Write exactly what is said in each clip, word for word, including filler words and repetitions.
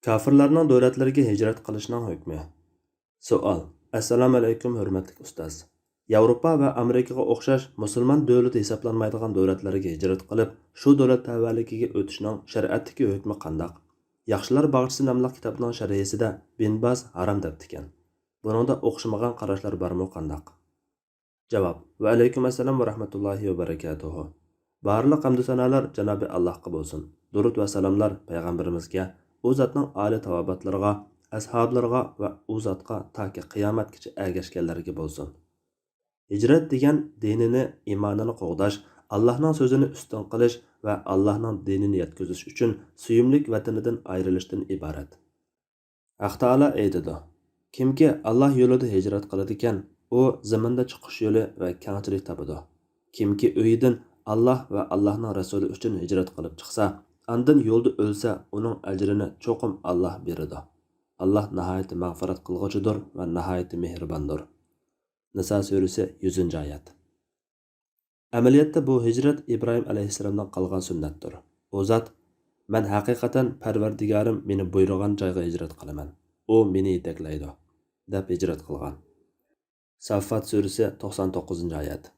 كاپىرلارنىڭ دۆلەتلىرىگە ھىجرەت قىلىشنىڭ ھۆكمى. سوئال. ئەسسالامۇئەلەيكۇم، ھۆرمەتلىك ئۇستاز. ياۋروپا ۋە ئامېرىكىغا ئوخشاش مۇسۇلمان دۆلىتى ھېسابلانمايدىغان دۆلەتلەرگە ھىجرەت قىلىپ، شۇ دۆلەت تەۋەلىكىگە ئۆتۈشنىڭ شەرىئەتتىكى ھۆكمى قانداق؟ ياخشىلار باغچىسى ناملىق كىتابنىڭ شەرھىسىدە بىن باز ھارام دەپتىكەن. بۇنىڭدا ئوخشىمىغان قاراشلار بارمۇ قانداق؟ جاۋاب. ۋەئەلەيكۇم ئەسسالام ۋە رەھمەتۇللاھى ۋە بەرىكاتۇھۇ. بارلىق ھەمدۇ سانالار جانابى ئاللاھقا بولسۇن. دۇرۇت ۋە سالاملار پەيغەمبىرىمىزگە، ئۇ زاتنىڭ ئالىي تاۋابىئاتلىرىغا، ئەسھابلىرىغا ۋە ئۇ زاتقا تاكى قىيامەتكىچە ئەگەشكەنلەرگە بولسۇن. ھىجرەت دېگەن دىنىنى، ئىمانىنى قوغداش، ئاللاھنىڭ سۆزىنى ئۈستۈن قىلىش ۋە ئاللاھنىڭ دىنىنى يەتكۈزۈش ئۈچۈن سۆيۈملۈك ۋەتىنىدىن ئايرىلىشتىن ئىبارەت. ھەق تائالا ئېيتىدۇ، كىمكى ئاللاھ يولىدا ھىجرەت قىلىدىكەن، ئۇ زېمىندا چىقىش يولى ۋە كەڭچىلىك تاپىدۇ. كىمكى ئۆيىدىن ئاللاھ ۋە ئاللاھنىڭ رەسۇلى ئۈچۈن ھىجرەت قىلىپ چىقسا، ئاندىن يولدا ئۆلسە، ئۇنىڭ ئەجرىنى چوقۇم ئاللاھ بېرىدۇ. ئاللاھ ناھايىتى مەغپىرەت قىلغۇچىدۇر ۋە ناھايىتى مېھرىباندۇر. نىسا سۈرىسى، يۈزىنچى ئايەت. ئەمەلىيەتتە بۇ ھىجرەت ئىبراھىم ئەلەيھىسسالامدىن قالغان سۈننەتتۇر. ئۇ زات، مەن ھەقىقەتەن پەرۋەردىگارىم مېنى بۇيرۇغان جايغا ھىجرەت قىلىمەن، ئۇ مېنى يېتەكلەيدۇ، دەپ ھىجرەت قىلغان. ساففات سۈرىسى، توقسان توققۇزىنچى ئايەت.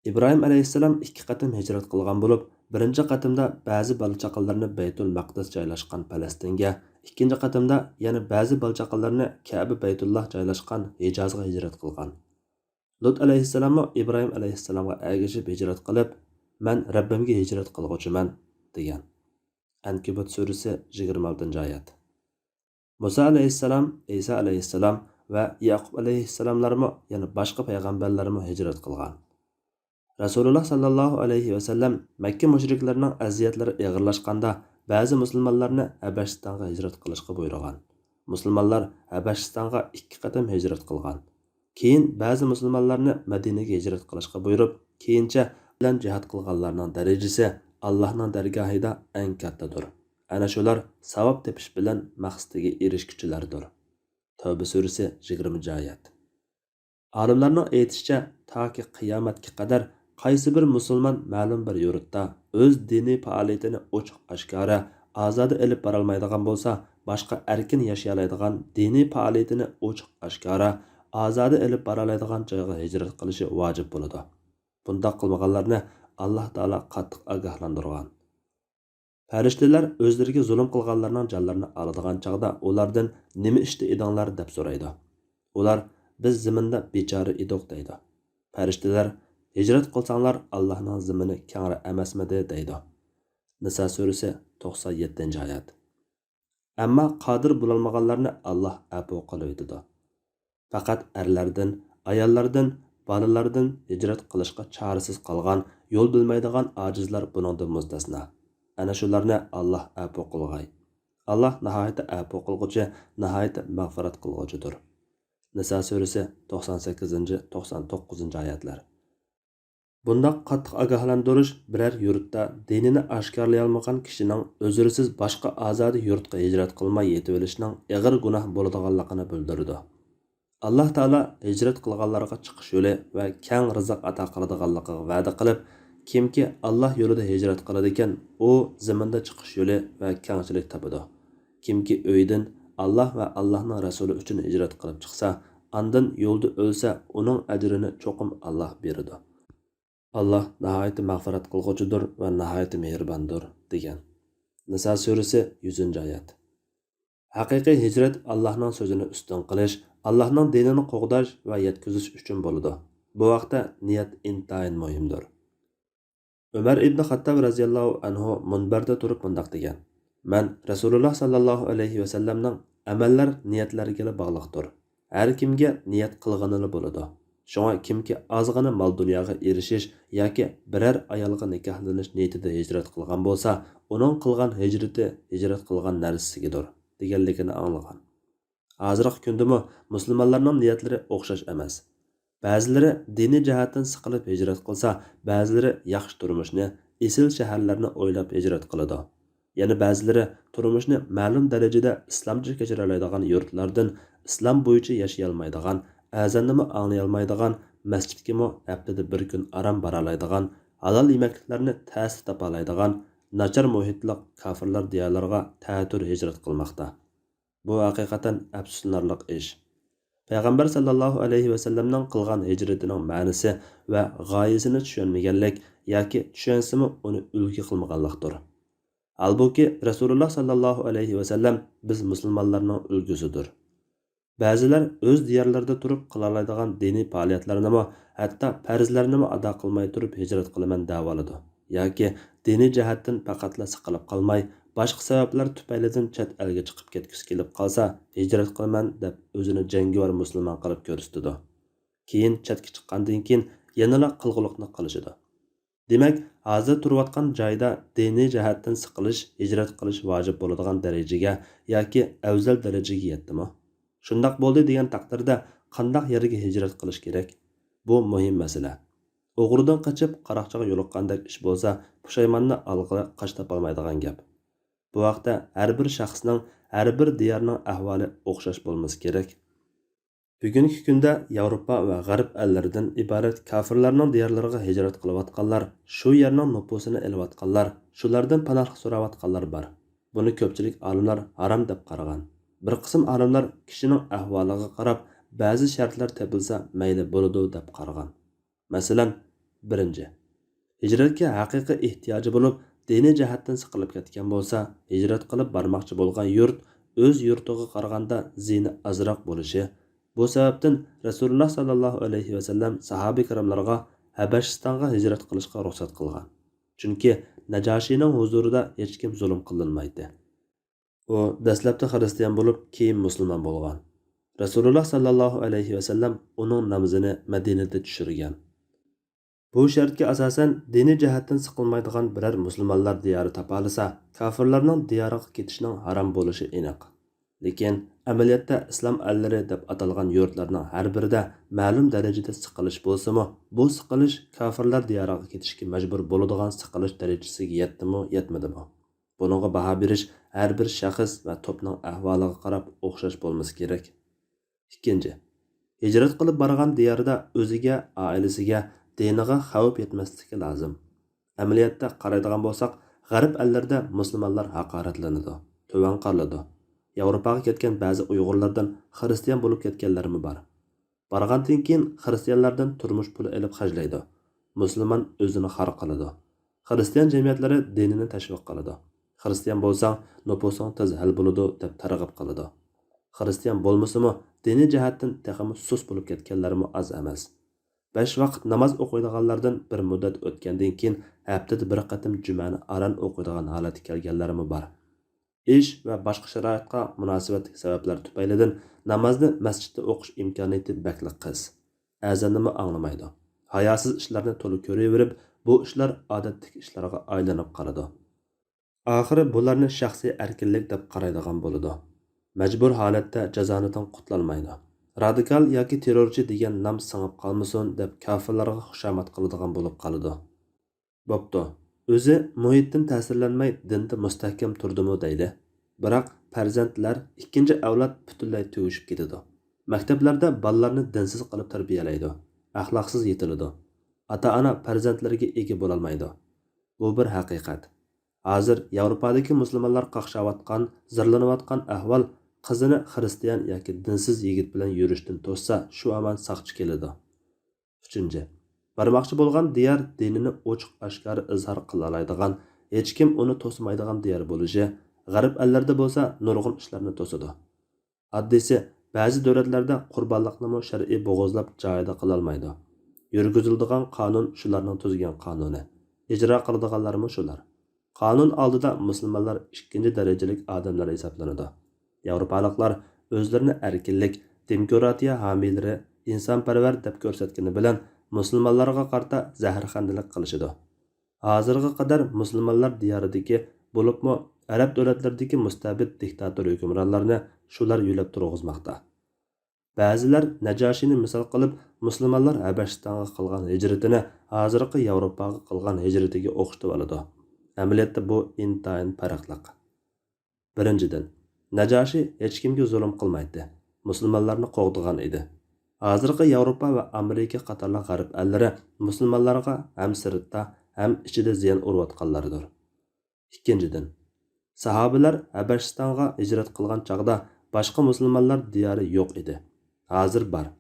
ئىبراھىم ئەلەيھىسسالام ئىككى قېتىم ھىجرەت قىلغان بولۇپ، بىرىنچى قېتىمدا بەزى بالا-چاقىلىرىنى بەيتۇل مەقدىس جايلاشقان پەلەستىنگە، ئىككىنچى قېتىمدا يەنە بەزى بالا-چاقىلىرىنى كەبە بەيتۇللاھ جايلاشقان ھىجازغا ھىجرەت قىلغان. لۇت ئەلەيھىسسالاممۇ ئىبراھىم ئەلەيھىسسالامغا ئەگىشىپ ھىجرەت قىلىپ، مەن رەببىمگە ھىجرەت قىلغۇچىمەن، دېگەن. ئەنكەبۇت سۈرىسى، يىگىرمە ئالتىنچى ئايەت. مۇسا ئەلەيھىسسالام، ئەيسا ئەلەيھىسسالام ۋە يەقۇب ئەلەيھىسسالاملارمۇ، يەنە باشقا پەيغەمبەرلەرمۇ ھىجرەت قىلغان. رەسۇلۇللاھ ساللاللاھۇ ئەلەيھى ۋەسەللەم مەككە مۇشرىكلىرىنىڭ ئەزىيەتلىرى ئېغىرلاشقاندا، بەزى مۇسۇلمانلارنى ھەبەشىستانغا ھىجرەت قىلىشقا بۇيرۇغان. مۇسۇلمانلار ھەبەشىستانغا ئىككى قېتىم ھىجرەت قىلغان. كېيىن بەزى مۇسۇلمانلارنى مەدىنىگە ھىجرەت قىلىشقا بۇيرۇپ، كېيىنچە بىلەن جىھاد قىلغانلارنىڭ دەرىجىسى ئاللاھنىڭ دەرگاھىدا ئەڭ كاتتىدۇر. ئەنە شۇلار ساۋاب تېپىش بىلەن مەقسىتىگە ئېرىشكۈچىلەردۇر. تەۋبە سۈرىسى، يىگىرمىنچى ئايەت. ئالىملارنىڭ ئېيتىشىچە، تاكى قىيامەتكە قەدەر قايسى بىر مۇسۇلمان مەلۇم بىر يۇرتتا ئۆز دىنىي پائالىيىتىنى ئوچۇق-ئاشكارا، ئازادە ئېلىپ بارالمايدىغان بولسا، باشقا ئەركىن ياشىيالايدىغان، دىنىي پائالىيىتىنى ئوچۇق-ئاشكارا، ئازادە ئېلىپ بارالايدىغان جايغا ھىجرەت قىلىشى ۋاجىپ بولىدۇ. بۇنداق قىلمىغانلارنى ئاللاھ تائالا قاتتىق ئاگاھلاندۇرغان. پەرىشتىلەر ئۆزلىرىگە زۇلۇم قىلغانلارنىڭ جانلىرىنى ئالىدىغان چاغدا ئۇلاردىن، «نېمە ئىشتا ئىدىڭلار؟» دەپ سورايدۇ. ئۇلار، «بىز زېمىندا بىچارە ئىدۇق» دەيدۇ. پەرىشتىلەر، «ھىجرەت قىلساڭلار، ئاللاھنىڭ زېمىنى كەڭرى ئەمەسمىدى؟» دەيدۇ. نىسا سۈرىسى، توقسان يەتتىنچى ئايەت. ئەمما قادىر بولالمىغانلارنى ئاللاھ ئەپۇ قىلىۋېتىدۇ. پەقەت ئەرلەردىن، ئاياللاردىن، بالىلاردىن ھىجرەت قىلىشقا چارىسىز قالغان، يول بىلمەيدىغان ئاجىزلار بۇنىڭدىن مۇستەسنا. ئەنە شۇلارنى ئاللاھ ئەپۇ قىلغاي. ئاللاھ ناھايىتى ئەپۇ قىلغۇچى، ناھايىتى مەغپىرەت قىلغۇچىدۇر. نىسا سۈرىسى، توقسان سەككىزىنچى، توقسان توققۇزىنچى ئايەتلەر. بۇنداق قاتتىق ئاگاھلاندۇرۇش بىرەر يۇرتتا دىنىنى ئاشكارىلىيالمىغان كىشىنىڭ ئۆزرىسىز باشقا ئازادە يۇرتقا ھىجرەت قىلماي يېتىۋېلىشنىڭ ئېغىر گۇناھ بولىدىغانلىقىنى بىلدۈرىدۇ. ئاللاھ تائالا ھىجرەت قىلغانلارغا چىقىش يولى ۋە كەڭ رىزىق ئاتا قىلىدىغانلىقىغا ۋەدە قىلىپ، كىمكى ئاللاھ يولىدا ھىجرەت قىلىدىكەن، ئۇ زېمىندا چىقىش يولى ۋە كەڭچىلىك تاپىدۇ. كىمكى ئۆيىدىن ئاللاھ ۋە ئاللاھنىڭ رەسۇلى ئۈچۈن ھىجرەت قىلىپ چىقسا، ئاندىن يولدا ئۆلسە، ئۇنىڭ ئەجرىنى چوقۇم ئاللاھ بېرىدۇ. ئاللاھ ناھايىتى مەغپىرەت قىلغۇچىدۇر ۋە ناھايىتى مېھرىباندۇر، دېگەن. نىسا سۈرىسى، يۈزىنچى ئايەت. ھەقىقىي ھىجرەت ئاللاھنىڭ سۆزىنى ئۈستۈن قىلىش، ئاللاھنىڭ دىنىنى قوغداش ۋە يەتكۈزۈش ئۈچۈن بولىدۇ. بۇ ھەقتە نىيەت ئىنتايىن مۇھىمدۇر. ئۆمەر ئىبنى خاتتاب رەزىياللاھۇ ئەنھۇ مۇنبەردە تۇرۇپ مۇنداق دېگەن، مەن رەسۇلۇللاھ ساللاللاھۇ ئەلەيھى ۋەسەللەمنىڭ، ئەمەللەر نىيەتلەرگىلا باغلىقتۇر. ھەر كىمگە نىيەت قىلغىنىلا بولىدۇ. شۇڭا كىمكى ئازغىنا مال-دۇنياغا ئېرىشىش ياكى بىرەر ئايالغا نىكاھلىنىش نىيىتىدە ھىجرەت قىلغان بولسا، ئۇنىڭ قىلغان ھىجرىتى ھىجرەت قىلغان نەرسىسىگىدۇر، دېگەنلىكىنى ئاڭلىغان. ھازىرقى كۈندىمۇ مۇسۇلمانلارنىڭ نىيەتلىرى ئوخشاش ئەمەس. بەزىلىرى دىنىي جەھەتتىن سىقىلىپ ھىجرەت قىلسا، بەزىلىرى ياخشى تۇرمۇشنى، ئېسىل شەھەرلەرنى ئويلاپ ھىجرەت قىلىدۇ. يەنە بەزىلىرى تۇرمۇشنى مەلۇم دەرىجىدە ئىسلامچە كەچۈرەلەيدىغان يۇرتلاردىن، ئىسلام بويىچە ياشىيالمايدىغان، ئەزاننىمۇ ئاڭلىيالمايدىغان، مەسچىتكىمۇ ھەپتىدە بىر كۈن ئاران بارالايدىغان، ھالال يېمەكلىكلەرنى تەستە تاپالايدىغان، ناچار مۇھىتلىق كاپىرلار دىيارلىرىغا تەتۈر ھىجرەت قىلماقتا. بۇ ھەقىقەتەن ئەپسۇسلىنارلىق ئىش. پەيغەمبەر ساللاللاھۇ ئەلەيھى ۋەسەللەمنىڭ قىلغان ھىجرىتىنىڭ مەنىسى ۋە غايىسىنى چۈشەنمىگەنلىك ياكى چۈشەنسىمۇ ئۇنى ئۈلگە قىلمىغانلىقتۇر. ھالبۇكى، رەسۇلۇللا ساللاللاھۇ ئەلەيھى ۋەسەللەم بىز مۇسۇلمانلارنىڭ ئۈلگىسىدۇر. بەزىلەر ئۆز دىيارلىرىدا تۇرۇپ قىلالايدىغان دىنىي پائالىيەتلەرنىمۇ، ھەتتا پەرزلەرنىمۇ ئادا قىلماي تۇرۇپ ھىجرەت قىلىمەن دەۋالىدۇ ياكى دىنىي جەھەتتىن پەقەتلا سىقىلىپ قالماي، باشقا سەۋەبلەر تۈپەيلىدىن چەت ئەلگە چىقىپ كەتكۈسى كېلىپ قالسا، ھىجرەت قىلىمەن دەپ ئۆزىنى جەڭگىۋار مۇسۇلمان قىلىپ كۆرسىتىدۇ. كېيىن چەتكە چىققاندىن كېيىن يەنىلا قىلغۇلۇقنى قىلىشىدۇ. دېمەك، ھازىر تۇرۇۋاتقان جايدا دىنىي جەھەتتىن سىقىلىش، ھىجرەت قىلىش ۋاجىپ بولىدىغان دەرىجىگە ياكى ئەۋزەل دەرىجىگە يەتتىمۇ؟ شۇنداق بولدى دېگەن تەقدىردە قانداق يەرگە ھىجرەت قىلىش كېرەك؟ بۇ مۇھىم مەسىلە. ئوغرىدىن قېچىپ، قاراقچىغا يولۇققاندەك ئىش بولسا، پۇشايماننى ئالغىلى قاچا تاپالمايدىغان گەپ. بۇ ھەقتە ھەر بىر شەخسنىڭ، ھەر بىر دىيارنىڭ ئەھۋالى ئوخشاش بولمىسا كېرەك. بۈگۈنكى كۈندە ياۋروپا ۋە غەرب ئەللىرىدىن ئىبارەت كاپىرلارنىڭ دىيارلىرىغا ھىجرەت قىلىۋاتقانلار، شۇ يەرنىڭ نوپۇسىنى ئېلىۋاتقانلار، شۇلاردا پاناھلىق سوراۋاتقانلار بار. بۇنى كۆپچىلىك ئالىملار ھارام دەپ قارىغان. بىر قىسىم ئالىملار كىشىنىڭ ئەھۋالىغا قاراپ بەزى شەرتلەر تېپىلسا مەيلى بولىدۇ دەپ قارىغان. مەسىلەن، بىرىنچى، ھىجرەتكە ھەقىقىي ئېھتىياجى بولۇپ، دىنىي جەھەتتىن سىقىلىپ كەتكەن بولسا، ھىجرەت قىلىپ بارماقچى بولغان يۇرت ئۆز يۇرتىغا قارىغاندا زىيىنى ئازراق بولۇشى، بۇ سەۋەبتىن رەسۇلۇللا ساللاللاھۇ ئەلەيھى ۋەسەللەم ساھابە كىراملارغا ھەبەشىستانغا ھىجرەت قىلىشقا رۇخسەت قىلغان. چۈنكى نەجاشىنىڭ ھۇزۇرىدا ھېچكىم زۇلۇم قىلىنمايتتى. ئۇ دەسلەپتە خىرىستىيان بولۇپ، كېيىن مۇسۇلمان بولغان. رەسۇلۇللا ساللاللاھۇ ئەلەيھى ۋەسەللەم ئۇنىڭ نامىزىنى مەدىنىدە چۈشۈرگەن. بۇ شەرتكە ئاساسەن، دىنىي جەھەتتىن سىقىلمايدىغان بىرەر مۇسۇلمانلار دىيارى تاپالىسا، كاپىرلارنىڭ دىيارىغا كېتىشنىڭ ھارام بولۇشى ئېنىق. لېكىن، ئەمەلىيەتتە ئىسلام ئەللىرى دەپ ئاتالغان يۇرتلارنىڭ ھەر بىرىدە مەلۇم دەرىجىدە سىقىلىش بولسىمۇ، بۇ سىقىلىش كاپىرلار دىيارىغا كېتىشكە مەجبۇر بولىدىغان سىقىلىش دەرىجىسىگە يەتتىمۇ، يەتمىدىمۇ؟ بۇنىڭغا باھا بېرىش ھەر بىر شەخس ۋە توپنىڭ ئەھۋالىغا قاراپ ئوخشاش بولمىسا كېرەك. ئىككىنچى، ھىجرەت قىلىپ بارغان دىيارىدا ئۆزىگە، ئائىلىسىگە، دىنىغا خەۋپ يەتمەسلىكى لازىم. ئەمەلىيەتتە قارايدىغان بولساق، غەرب ئەللىرىدە مۇسۇلمانلار ھاقارەتلىنىدۇ، تۆۋەن قارىلىدۇ. ياۋروپاغا كەتكەن بەزى ئۇيغۇرلاردىن خىرىستىيان بولۇپ كەتكەنلەرمۇ بار. بارغاندىن كېيىن خىرىستىيانلاردىن تۇرمۇش پۇلى ئېلىپ خەجلەيدۇ. مۇسۇلمان ئۆزىنى خار قىلىدۇ. خىرىستىيان جەمئىيەتلىرى دىنىنى تەشۋىق قىلىدۇ. خىرىستىيان بولساڭ، نوپۇسۇڭ تېز ھەل بولىدۇ، دەپ تەرغىب قىلىدۇ. خىرىستىيان بولمىسىمۇ، دىنىي جەھەتتىن تېخىمۇ سۇس بولۇپ كەتكەنلەرمۇ ئاز ئەمەس. بەش ۋاقىت ناماز ئوقۇيدىغانلاردىن بىر مۇددەت ئۆتكەندىن كېيىن، ھەپتىدە بىر قېتىم جۈمەنى ئاران ئوقۇيدىغان ھالەتكە كەلگەنلەرمۇ بار. ئىش ۋە باشقا شارائىتقا مۇناسىۋەتلىك سەۋەبلەر تۈپەيلىدىن نامازنى مەسچىتتە ئوقۇش ئىمكانىيىتى بەكلا قىس. ئەزاننىمۇ ئاڭلىمايدۇ. ھاياسىز ئىشلارنى تولا كۆرۈۋېرىپ، بۇ ئىشلار ئادەتتىكى ئىشلارغا ئايلىنىپ قالىدۇ. ئاخىرى بۇلارنى شەخسىي ئەركىنلىك دەپ قارايدىغان بولىدۇ. مەجبۇر ھالەتتە جازانىدىن قۇتۇلالمايدۇ. رادىكال ياكى تېررورچى دېگەن نام سىڭىپ قالمىسۇن دەپ كاپىرلارغا خۇشامەت قىلىدىغان بولۇپ قالىدۇ. بوپتۇ، ئۆزى مۇھىتتىن تەسىرلەنمەي دىندا مۇستەھكەم تۇردىمۇ دەيلى. بىراق پەرزەنتلەر، ئىككىنچى ئەۋلاد پۈتۈنلەي تۈگىشىپ كېتىدۇ. مەكتەپلەردە بالىلارنى دىنسىز قىلىپ تەربىيەلەيدۇ، ئەخلاقسىز يېتىلىدۇ. ئاتا-ئانا پەرزەنتلىرىگە ئىگە بولالمايدۇ. بۇ بىر ھەقىقەت. ھازىر ياۋروپادىكى مۇسۇلمانلار قاقشاۋاتقان، زىرلىنىۋاتقان ئەھۋال قىزىنى خىرىستىيان ياكى دىنسىز يىگىت بىلەن يۈرۈشتىن توسسا، شۇ ھامان ساقچى كېلىدۇ. ئۈچىنچى، بارماقچى بولغان دىيار دىنىنى ئوچۇق-ئاشكارا ئىزھار قىلالايدىغان، ھېچكىم ئۇنى توسمايدىغان دىيار بولۇشى، غەرب ئەللىرىدە بولسا نۇرغۇن ئىشلارنى توسىدۇ. ئاددىيسى، بەزى دۆلەتلەردە قۇربانلىقنىمۇ شەرئىي بوغۇزلاپ جايىدا قىلالمايدۇ. يۈرگۈزۈلىدىغان قانۇن شۇلارنىڭ تۈزگەن قانۇنى. ئىجرا قىلىدىغانلارمۇ شۇلار. قانۇن ئالدىدا مۇسۇلمانلار ئىككىنچى دەرىجىلىك ئادەملەر ھېسابلىنىدۇ. ياۋروپالىقلار ئۆزلىرىنى ئەركىنلىك، دېموكراتىيە ھامىيلىرى، ئىنسانپەرۋەر دەپ كۆرسەتكىنى بىلەن مۇسۇلمانلارغا قارىتا زەھەرخەندىلىك قىلىشىدۇ. ھازىرغا قەدەر مۇسۇلمانلار دىيارىدىكى، بولۇپمۇ ئەرەب دۆلەتلىرىدىكى مۇستەبىت دىكتاتور ھۆكۈمرانلارنى شۇلار يۆلەپ تۇرغۇزماقتا. بەزىلەر نەجاشىنى مىسال قىلىپ، مۇسۇلمانلار ھەبەشىستانغا قىلغان ھىجرىتىنى ھازىرقى ياۋروپاغا قىلغان ھىجرىتىگە ئوخشىتىۋالىدۇ. ئەمەلىيەتتە بۇ ئىنتايىن پەرقلىق. بىرىنچىدىن، نەجاشى ھېچكىمگە زۇلۇم قىلمايتتى، مۇسۇلمانلارنى قوغدىغان ئىدى. ھازىرقى ياۋروپا ۋە ئامېرىكا قاتارلىق غەرب ئەللىرى مۇسۇلمانلارغا ھەم سىرتتا، ھەم ئىچىدە زىيان ئۇرۇۋاتقانلاردۇر. ئىككىنچىدىن، ساھابىلەر ھەبەشىستانغا ھىجرەت قىلغان چاغدا باشقا مۇسۇلمانلار دىيارى يوق ئىدى. ھازىر بار.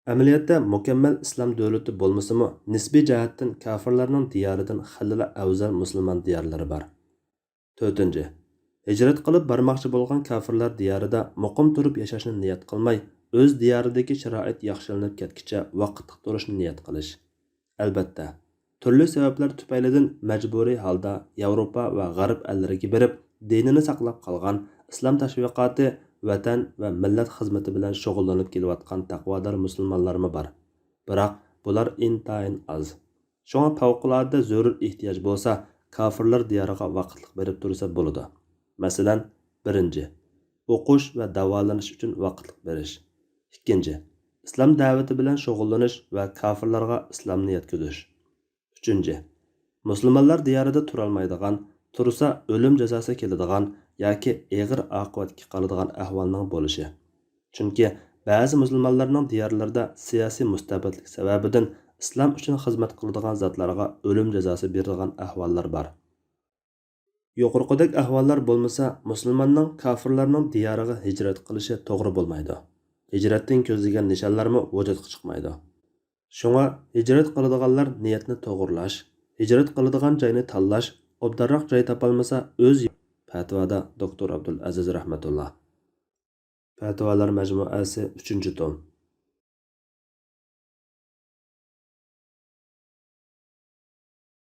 ئەمەلىيەتتە مۇكەممەل ئىسلام دۆلىتى بولمىسىمۇ، نىسبىي جەھەتتىن كاپىرلارنىڭ دىيارىدىن خېلىلا ئەۋزەل مۇسۇلمان دىيارلىرى بار. تۆتىنچى، ھىجرەت قىلىپ بارماقچى بولغان كاپىرلار دىيارىدا مۇقىم تۇرۇپ ياشاشنى نىيەت قىلماي، ئۆز دىيارىدىكى شارائىت ياخشىلىنىپ كەتكىچە ۋاقىتلىق تۇرۇشنى نىيەت قىلىش. ئەلبەتتە، تۈرلۈك سەۋەبلەر تۈپەيلىدىن مەجبۇرىي ھالدا ياۋروپا ۋە غەرب ئەللىرىگە بېرىپ، دىنىنى ساقلاپ قالغان، ئىسلام تەشۋىقاتى، ۋەتەن ۋە مىللەت خىزمىتى بىلەن شۇغۇللىنىپ كېلىۋاتقان تەقۋادار مۇسۇلمانلارمۇ بار. بىراق بۇلار ئىنتايىن ئاز. شۇڭا پەۋقۇلئاددە زۆرۈر ئېھتىياج بولسا، كاپىرلار دىيارىغا ۋاقىتلىق بېرىپ تۇرسا بولىدۇ. مەسىلەن، بىرىنچى، ئوقۇش ۋە داۋالىنىش ئۈچۈن ۋاقىتلىق بېرىش. ئىككىنچى، ئىسلام دەۋىتى بىلەن شۇغۇللىنىش ۋە كاپىرلارغا ئىسلامنى يەتكۈزۈش. ئۈچىنچى، مۇسۇلمانلار دىيارىدا تۇرالمايدىغان، تۇرسا ئۆلۈم جازاسى كېلىدىغان ياكى ئېغىر ئاقىۋەتكە قالىدىغان ئەھۋالنىڭ بولۇشى. چۈنكى بەزى مۇسۇلمانلارنىڭ دىيارلىرىدا سىياسىي مۇستەبىتلىك سەۋەبىدىن ئىسلام ئۈچۈن خىزمەت قىلىدىغان زاتلارغا ئۆلۈم جازاسى بېرىدىغان ئەھۋاللار بار. يۇقىرىقىدەك ئەھۋاللار بولمىسا، مۇسۇلماننىڭ كاپىرلارنىڭ دىيارىغا ھىجرەت قىلىشى توغرا بولمايدۇ. ھىجرەتتىن كۆزلىگەن نىشانلارمۇ ۋۇجۇدقا چىقمايدۇ. شۇڭا ھىجرەت قىلىدىغانلار نىيەتنى توغرىلاش، ھىجرەت قىلىدىغان جاينى تاللاش، ئوبدانراق جاي تاپالمىسا ئۆز پەتىۋادا دوكتور ئابدۇلئەزىز رەھمەتۇللا. پەتىۋالار مەجمۇئەسى، ئۈچىنچى توم،